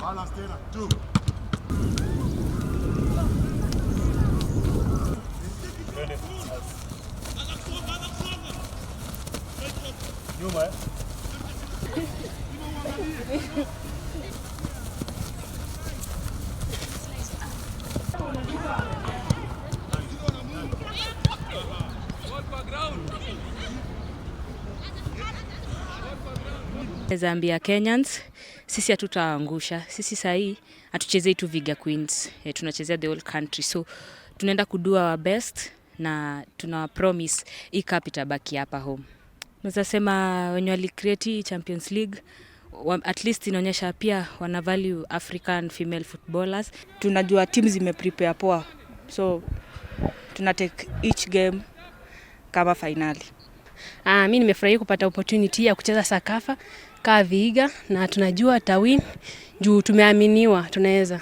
Balance tena. Two. Nyuma eh? Zambia Kenyans, sisi hatutaangusha. Sisi sahii hatuchezei tu Vihiga Queens, tunachezea the whole country, so tunaenda kudo our best na tuna promise hii cup itabaki hapa home. Naweza sema wenye wali create hii Champions League at least inaonyesha pia wana value African female footballers. Tunajua team zimeprepare poa, so tuna take each game kama finali. Mi nimefurahia kupata opportunity ya kucheza Sakafa kaa Vihiga na tunajua tawin juu tumeaminiwa tunaweza.